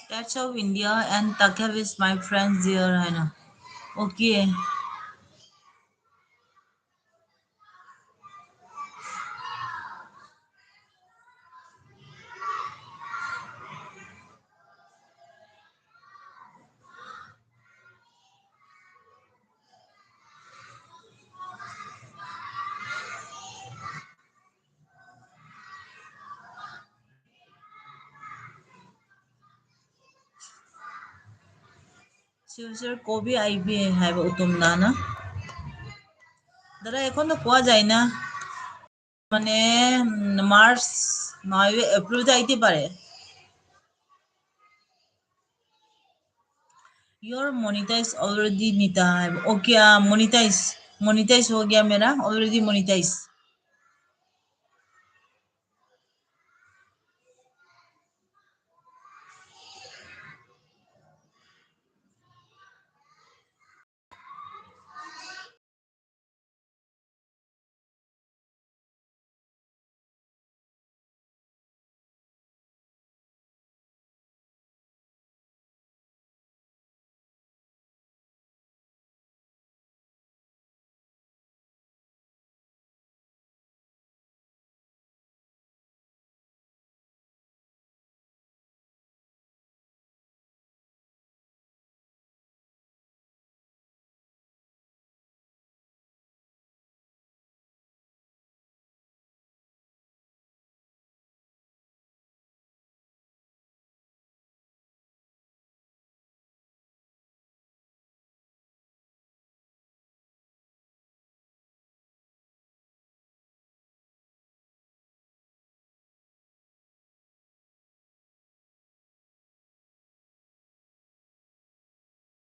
That's of India and Takev is my friend there, ꯍꯥꯏꯅ꯫ Okay. শিলচৰ কবি আহিবি, আহিব উত্তম দা না। দাদা, এখনো পোৱা যায় না? মানে, উম, মাৰ্চ নহয়, এপ্ৰিলতে আহিতে পাৰে। Your monetize already, नीता है। Okay, हाँ, monetize, monetize हो गया मेरा, already monetize।